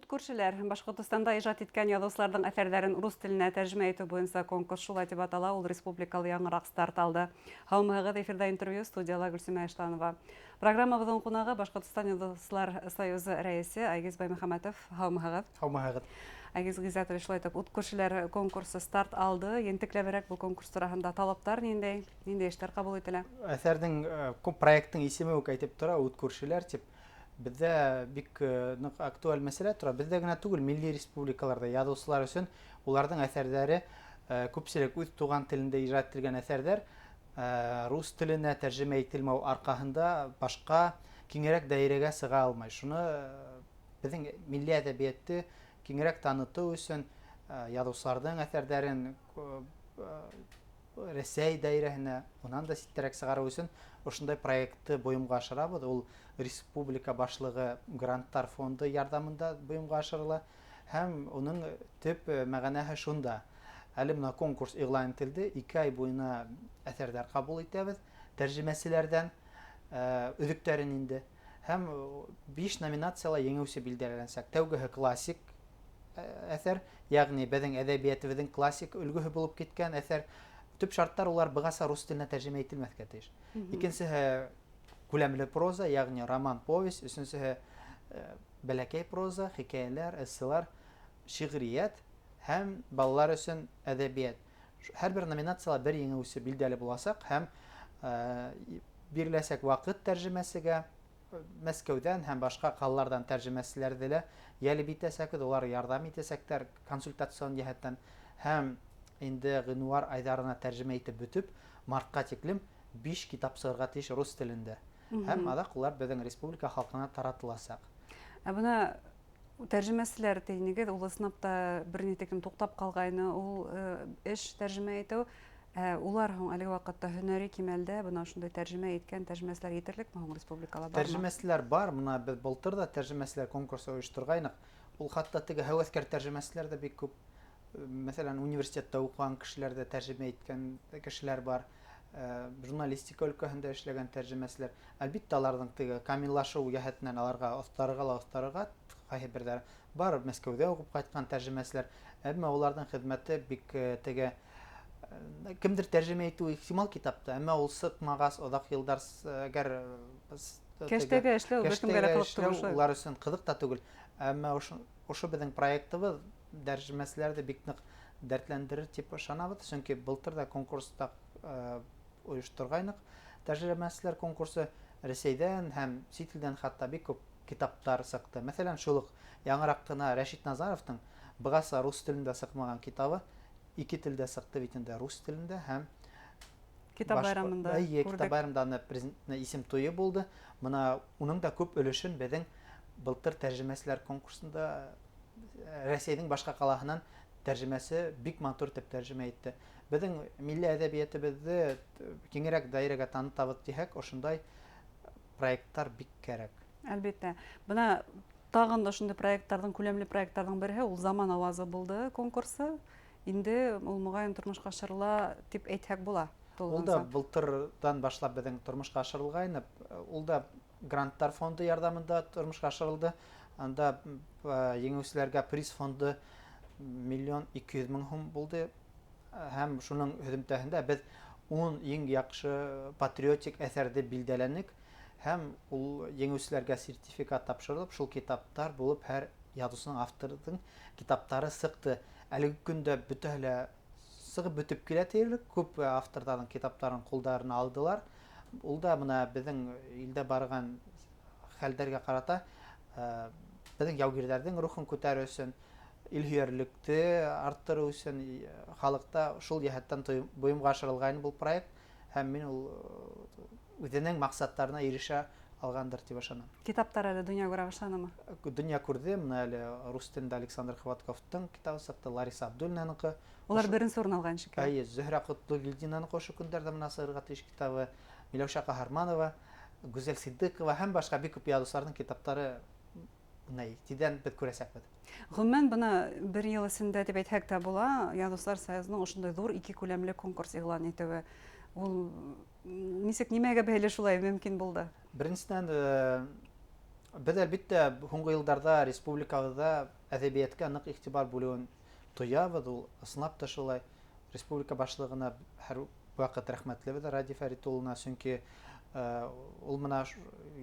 Ут күршеләр Башҡортостанда ижад иткән яҙыусыларҙың әҫәрҙәрен рус теленә тәржемә итеү буйынса конкурс шулай тип атала, ул республикала яңыраҡ старт алды. Һаумыһығыҙ, эфирҙа интервью, студияла Гөлсимә Иштанова. Программабыҙҙың ҡунағы Башҡортостан Яҙыусылар союзы рәйесе Айгиз Баймөхәмәтов. Һаумыһығыҙ. Һаумыһығыҙ. Айгиз Ғиззәтович, шулай итеп, Ут күршеләр конкурсы старт алды. Ентекләберәк был конкурс тураһында талаптар ниндәй, ниндәй эштәр ҡабул ителә? Әҫәрҙең проекттың исеме үк әйтеп тора, Ут күршеләр тип. Беҙҙә бик ныҡ актуаль мәсьәлә тора. Беҙҙә генә түгел, милли республикаларҙа яҙыусылар өсөн уларҙың әҫәрҙәре күпселек үҙ туған телендә ижад ителгән әҫәрҙәр рус теленә тәржемә ителмәү арҡаһында башҡа киңерәк даирәгә сыға алмай. Шуны беҙҙең милли әҙәбиәтте киңерәк танытыу өсөн яҙыусыларҙың әҫәрҙәрен Рәсәй даирәһенә, унан да ситтәрәк сығарыу өсөн ошондай проектты бойомға ашырабыҙ. Ул республика башлығы гранттар фонды ярҙамында бойомға ашырыла һәм уның төп мәғәнәһе шунда. Әле бына конкурс иғлан ителде, 2 ай буйына әҫәрҙәр ҡабул итәбеҙ тәржемәселәрҙән, өҙөктәрен инде. Һәм 5 номинацияла еңеүсе билдәләнәсәк. Тәүгеһе классик әҫәр, йәғни беҙҙең әҙәбиәтебеҙҙең классик өлгөһө булып киткән әҫәр. Төп шарттар улар бығаса рус теленә тәржемә ителмәҫкә тейеш. Икенсеһе күләмле проза, йәғни роман, повесть. Өсөнсөһө бәләкәй проза, хикәйәләр, эсселар, шиғриәт һәм балалар өсөн әҙәбиәт. Һәр бер номинацияла бер еңеүсе билдәле буласаҡ һәм биреләсәк ваҡыт тәржемәсегә Мәскәүҙән һәм башҡа ҡалаларҙан тәржемәселәрҙе лә йәлеп итәсәкбеҙ, улар ярҙам итәсәктәр консультацион йәһәттән. Һәм инде ғинуар айҙарына тәржемә итеп бөтөп, мартҡа тиклем 5 китап сығырға тейеш рус телендә. Һәм аҙаҡ улар беҙҙең республика халҡына таратыласаҡ. Ә бына тәржемәселәр тинегеҙ, ул ысынлап та бер ни тиклем туҡтап ҡалғайны ул эш тәржемә итеү. Улар һуң әлеге ваҡытта һөнәри кимәлдә бына ошондай тәржемә иткән тәржемәселәр етерлекме һуң республикала бармы? Тәржемәселәр бар. Бына беҙ былтыр ҙа тәржемәселәр конкурсы ойошторғайныҡ. Ул хатта теге һәүәҫкәр тәржемәселәр ҙә бик күп. Мәҫәлән, университетта уҡыған кешеләр ҙә тәржемә иткән кешеләр бар. Журналистика өлкәһендә эшләгән тәржемәселәр. Әлбиттә, аларҙың теге камиллашыу йәһәтенән аларға оҫтарырға ла оҫтарырға ҡайһы берҙәре бар. Мәскәүҙә уҡып ҡайтҡан тәржемәселәр. Әммә уларҙың хеҙмәте бик теге кемдер тәржемә итеү ихтимал китапта, әммә ул сыҡмағас оҙаҡ йылдар әгәр кәштәгә эшләү бер кемгә лә ҡыҙыҡ түгел шулай. Улар өсөн ҡыҙыҡ та түгел. Әммә ошо беҙҙең проектыбыҙ тәржемәселәрҙе бик ныҡ дәртләндерер тип ышанабыҙ, сөнки былтыр ҙа конкурста ойошторғайныҡ. Тәржемәселәр конкурсы Рәсәйҙән һәм сит илдән хатта бик күп китаптар сыҡты. Мәҫәлән, шул уҡ яңыраҡ ҡына Рәшит Назаровтың бығаса рус телендә сыҡмаған китабы 2 телдә сыҡты бит инде, рус телендә һәм Китап байрамында Эйе, китап байрамында аны президентны исем туйы булды. Бына уның да күп өлөшөн беҙҙең былтыр тәржемәселәр конкурсында Рәсәйҙең башҡа ҡалаһынан тәржемәсе бик матур итеп тәржемә итте. Беҙҙең милли әҙәбиәтебеҙҙе киңерәк даирәгә танытабыҙ тиһәк, ошондай проекттар бик кәрәк. Әлбиттә. Бына тағын да ошондай проекттарҙың, күләмле проекттарҙың береһе ул Заман ауазы булды конкурсы. Инде ул моғайын тормошҡа ашырыла тип әйтһәк була. Ул да былтырҙан башлап беҙҙең тормошҡа ашырылғайны. Ул да гранттар фонды ярҙамында тормошҡа ашырылды. Анда еңеүселәргә приз фонды 1 200 000 һум булды. Һәм шуның һөҙөмтәһендә беҙ 10 иң яҡшы патриотик әҫәрҙе билдәләнек. Һәм ул еңеүселәргә сертификат тапшырылып, шул китаптар булып һәр яҙыусының, авторҙың китаптары сыҡты. Әлеге көндә бөтәһе лә сығып бөтөп килә тиерлек, күп авторҙарҙың китаптарын ҡулдарына алдылар. Ул да бына беҙҙең илдә барған хәлдәргә ҡарата, беҙҙең яугирҙәрҙең рухын күтәреү өсөн, илһөйәрлекте арттырыу өсөн халыҡта шул йәһәттән бойомға ашырылғайны был проект, һәм мин ул үҙенең маҡсаттарына ирешә алғандыр тип ышанам. Китаптар әле донъя күрә башланымы? Донъя күрҙе, бына әле рус телендә Александр Хватковтың китабы сыҡты, Лариса Абдуллинаныҡы. Улар беренсе урын алған шикелле. Әйе, Зөһрә Ҡотлогилдинаныҡы ошо көндәрҙә бына сығырға тейеш китабы, Миләүшә Ҡаһарманова, Гүзәл Сиддиҡова һәм башҡа бик күп яҙыусыларҙың китаптары бына тиҙҙән беҙ күрәсәкбеҙ. Ғөмүмән, бына бер йыл эсендә тип әйтһәк тә була, Яҙыусылар союзының ошондай ҙур ике күләмле конкурс иғлан итеүе. Ул нисек, нимәгә бәйле шулай мөмкин булды? Беренсенән, Беҙ, әлбиттә, һуңғы йылдарҙа республикабыҙҙа әҙәбиәткә ныҡ иғтибар бүлеүен тоябыҙ, ул ысынлап та шулай. Республика башлығына һәр ваҡыт рәхмәтлебеҙ, Радий Фәрит улына, сөнки ул мына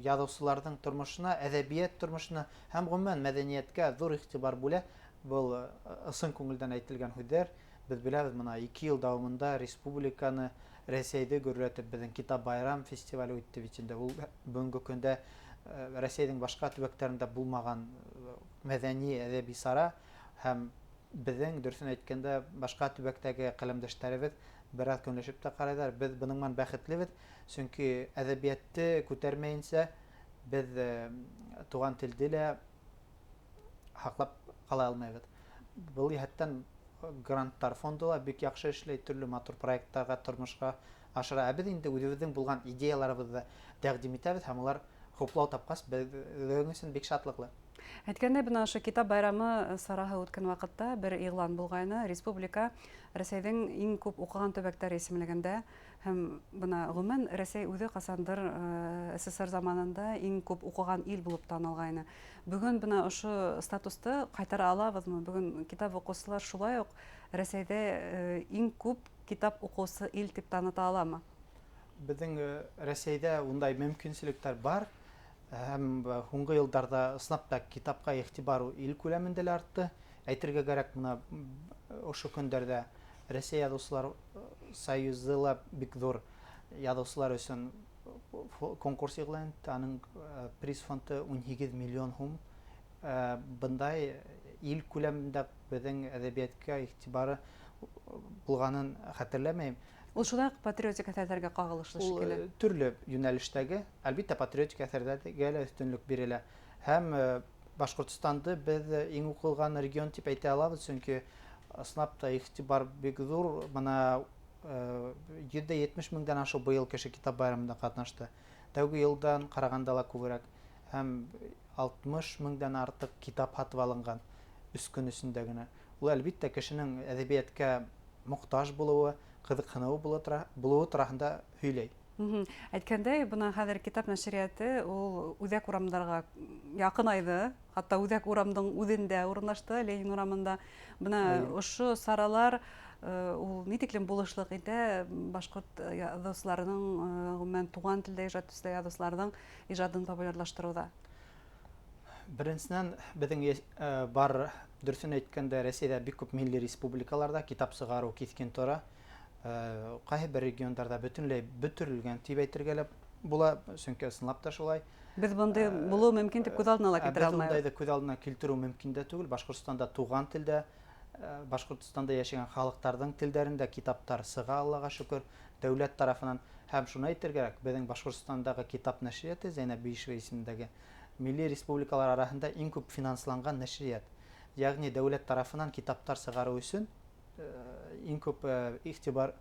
яҙыусыларҙың тормошона, әҙәбиәт тормошона һәм ғөмүмән мәҙәниәткә ҙур иғтибар бүлә. Был ысын күңелдән әйтелгән һүҙҙәр. Беҙ беләбеҙ, мына 2 йыл дауамында республиканы, Рәсәйҙе гөрләтеп, беҙҙең Китап байрам фестивале үтте бит инде. Ул бөгөнгө көндә Рәсәйҙең башҡа төбәктәрендә булмаған мәҙәни әҙәби сара, һәм беҙҙең, дөрөҫөн әйткәндә, башҡа төбәктәге ҡәләмдәштәребеҙ бер аҙ көнләшеп тә ҡарайҙар. Беҙ бының менән бәхетлебеҙ, сөнки әҙәбиәтте күтәрмәйенсә беҙ туған телде лә һаҡлап ҡала алмайбыҙ. Был йәһәттән гранттар фонды ла бик яҡшы эшләй, төрлө матур проекттарға тормошҡа ашыра. Ә беҙ инде үҙебеҙҙең булған идеяларыбыҙҙы тәҡдим итәбеҙ, һәм улар хуплау тапҡас, беҙҙең өсөн бик шатлыҡлы. Әйткәндәй, бына ошо Китап байрамы сараһы үткән ваҡытта бер иғлан булғайны. Республика Рәсәйҙең иң күп уҡыған төбәктәре исемлегендә, һәм бына ғөмүмән Рәсәй үҙе ҡасандыр СССР заманында иң күп уҡыған ил булып танылғайны. Бөгөн бына ошо статусты ҡайтара алабыҙмы? Бөгөн китап уҡыусылар шулай уҡ Рәсәйҙә иң күп китап уҡыусы ил тип таныта аламы? Беҙҙең Рәсәйҙә ундай мөмкинселектәр бар. Һәм һуңғы йылдарҙа ысынлап та китапҡа иғтибар ил күләмендә лә артты. Әйтергә кәрәк, бына ошо көндәрҙә Рәсәй яҙыусылар союзы ла бик ҙур яҙыусылар өсөн конкурс иғлан итте. Аның приз фонды 18 миллион һум. Бындай ил күләмендә беҙҙең әҙәбиәткә иғтибары булғанын хәтерләмәйем. Ул шулай уҡ патриотик әҫәрҙәргә ҡағылышлы Ул, шикелле. Төрлө йүнәлештәге, әлбиттә, патриотик әҫәрҙәргә лә өҫтөнлөк бирелә. Һәм Башҡортостанды беҙ иң уҡылған регион тип әйтә алабыҙ, сөнки ысынлап та иғтибар бик ҙур. Бына 170 меңдән ашыу быйыл кеше китап байрамында ҡатнашты. Тәүге йылдан ҡарағанда ла күберәк. Һәм 60 меңдән артыҡ китап һатып алынған өс көн эсендә генә. Ул әлбиттә кешенең әҙәбиәткә мохтаж булыуы, ҡыҙыҡһыныуы булыуы тураһында һөйләй. Әйткәндәй, бына хәҙер китап нәшриәте ул үҙәк урамдарға яҡынайҙы, хатта үҙәк урамдың үҙендә урынлашты, Ленин урамында. Бына ошо саралар ул ни тиклем булышлыҡ итә башҡорт яҙыусыларының, ғөмүмән туған телдә ижад итеүсе яҙыусыларҙың ижадын популярлаштырыуҙа? Беренсенән, беҙҙең бар, дөрөҫөн әйткәндә, Рәсәйҙә бик күп милли республикаларҙа китап сығарыу киҫкен тора. Ҡайһы бер региондарҙа бөтөнләй бөтөрөлгән тип әйтергә лә була, сөнки ысынлап та шулай. Беҙ бындай булыуы мөмкин тип күҙ алдына ла килтерә Беҙ алмайбыҙ. ундайҙы күҙ алдына килтереү мөмкин дә түгел. Башҡортостанда туған телдә, Башҡортостанда йәшәгән халыҡтарҙың телдәрендә китаптар сыға, Аллаға шөкөр, дәүләт тарафынан. Һәм шуны әйтергә кәрәк, беҙҙең Башҡортостандағы китап нәшриәте Зәйнәб Биишева исемендәге милли республикалар араһында иң күп финансланған нәшриәт. Йәғни дәүләт тарафынан китаптар сығарыу өсөн иң күп иғтибар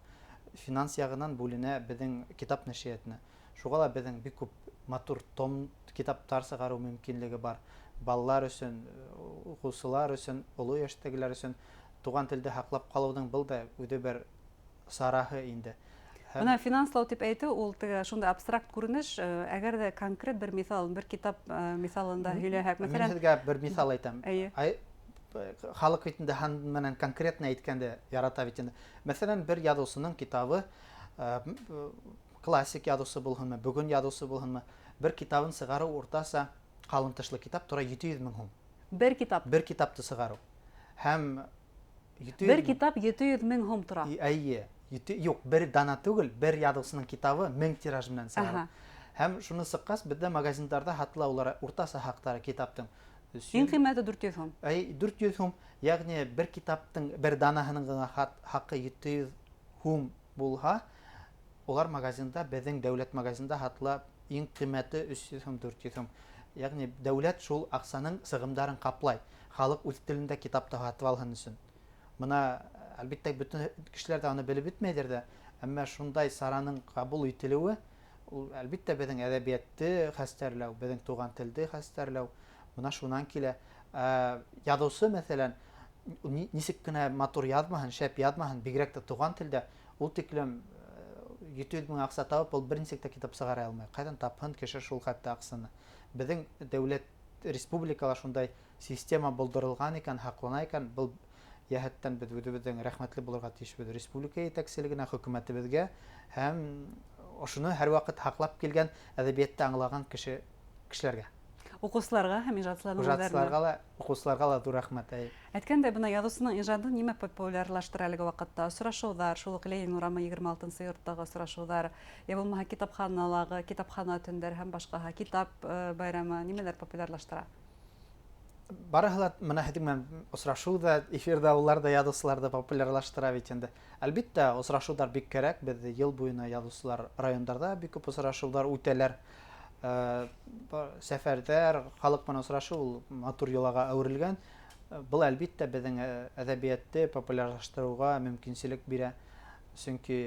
финанс яғынан бүленә беҙҙең китап нәшриәтенә. Шуға ла беҙҙең бик күп матур том китаптар сығарыу мөмкинлеге бар. Балалар өсөн, уҡыусылар өсөн, оло йәштәгеләр өсөн туған телде һаҡлап ҡалыуҙың был да үҙе бер сараһы инде. Һәм Бына финанслау тип әйтеү ул теге шундай абстракт күренеш, әгәр ҙә конкрет бер миҫал, бер китап миҫалында һөйләһәк, Мин мәҫәлән, һеҙгә бер миҫал әйтәм. Эйе. Ай, халыҡ бит инде һан менән конкретно әйткәнде ярата бит инде. Мәҫәлән, бер яҙыусының китабы, классик яҙыусы булһынмы, бөгөн яҙыусы булһынмы, бер китабын сығарыу уртаса ҡалын тышлы китап тора 700 мең һум. Бер китап? Бер китапты сығарыу. Һәм ете йөҙ Бер мең китап 700 мең һум тора. Эйе. Ете, юҡ, бер дана түгел, бер яҙыусының китабы 1000 тираж менән сығарыу. Һәм шуны сыҡҡас, беҙҙә магазиндарҙа һатыла улар уртаса хаҡтары китаптың. Өс Иң йөҙ ҡиммәте 400 һум. Әй, 400 һум, йәғни бер китаптың бер данаһының ғына хаҡы 700 һум булһа, улар магазинда, беҙҙең дәүләт магазинда һатыла иң ҡиммәте 300 һум, 400 һум. Йәғни дәүләт шул аҡсаның сығымдарын ҡаплай, халыҡ үҙ телендә китапты һатып алһын өсөн. Бына, әлбиттә, бөтөн кешеләр ҙә аны белеп бөтмәйҙер ҙә, әммә шундай сараның ҡабул ителеүе, ул, әлбиттә, беҙҙең әҙәбиәтте хәстәрләү, беҙҙең туған телде хәстәрләү, бына шунан килә. Яҙыусы, мәҫәлән, нисек кенә матур яҙмаһын, шәп яҙмаһын, бигерәк тә туған телдә, ул тиклем 700 мең аҡса табып, ул бер нисек тә китап сығара алмай. Ҡайҙан тапһын кеше шул хәтта аҡсаны? Беҙҙең дәүләт республикала шундай система булдырылған икән, һаҡлана икән, был йәһәттән беҙ үҙебеҙҙең рәхмәтле булырға тейешбеҙ республика етәкселегенә, хөкүмәтебеҙгә һәм ошоно һәр ваҡыт һаҡлап килгән әҙәбиәтте аңлаған кешеләргә. Уҡыусыларға һәм ижадсыларҙың үҙҙәренә. Ижадсыларға ла, уҡыусыларға ла ҙур рәхмәт. Әйткәндәй, бына яҙыусының ижадын нимә популярлаштыра әлеге ваҡытта? Осрашыуҙар, шул уҡ Ленин урамы 26-нсы йорттағы осрашыуҙар, йә булмаһа китапханалағы, китапхана төндәр һәм башҡаһы, китап байрамы нимәләр популярлаштыра? Барыһы ла бына һеҙҙең менән осрашыу ҙа, эфирҙа улар ҙа яҙыусыларҙы популярлаштыра бит инде. Әлбиттә, осрашыуҙар бик кәрәк. Беҙ йыл буйына яҙыусылар райондарҙа бик күп осрашыуҙар үтәләр. Сәфәрҙәр, халыҡ менән осрашыу ул матур йолаға әүерелгән. Был әлбиттә беҙҙең әҙәбиәтте популярлаштырыуға мөмкинселек бирә. Сөнки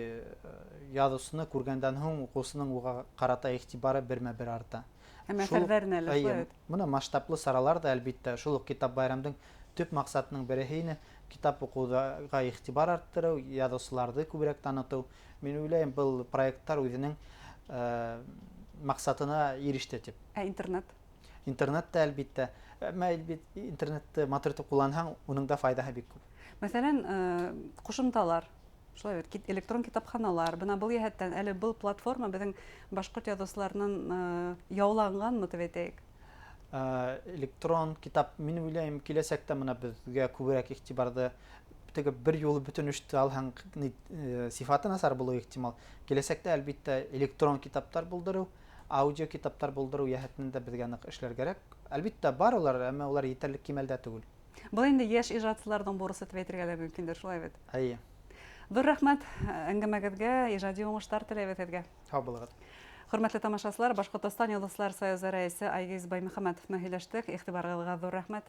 яҙыусыны күргәндән һуң уҡыусының уға ҡарата иғтибары бермә-бер арта. Һәм әҫәрҙәренә лә шулай бит. Бына масштаблы саралар ҙа әлбиттә шул уҡ китап байрамдың төп маҡсатының береһе ине. Китап уҡыуға иғтибар арттырыу, яҙыусыларҙы күберәк танытыу. Мин уйлайым, был проекттар үҙенең маҡсатына иреште тип. Ә интернет? Интернет тә әлбиттә. Әммә әлбиттә интернетты матур итеп ҡулланһаң, уның да файҙаһы бик күп. Мәҫәлән, ҡушымталар, шулай бит, электрон китапханалар. Бына был йәһәттән әле был платформа беҙҙең башҡорт яҙыусыларынан яуланғанмы тип әйтәйек? Электрон китап, мин уйлайым, киләсәктә бына беҙгә күберәк иғтибарҙы теге бер юлы бөтөн эште алһаң, сифаты насар булыуы ихтимал. Киләсәктә әлбиттә электрон китаптар булдырыу, аудио китаптар булдырыу йәһәтенән дә беҙгә ныҡ эшләр кәрәк. Әлбиттә бар улар, әммә улар етерлек кимәлдә түгел. Был инде йәш ижадсыларҙың бурысы тип әйтергә лә мөмкиндер, шулай бит? Эйе. Ҙур рәхмәт әңгәмәгеҙгә, ижади уңыштар теләйбеҙ һеҙгә. Һау булығыҙ. Хөрмәтле тамашасылар, Башҡортостан Яҙыусылар Союзы рәйесе Айгиз Баймөхәмәтов менән һөйләштек. Иғтибарығыҙға ҙур рәхмәт.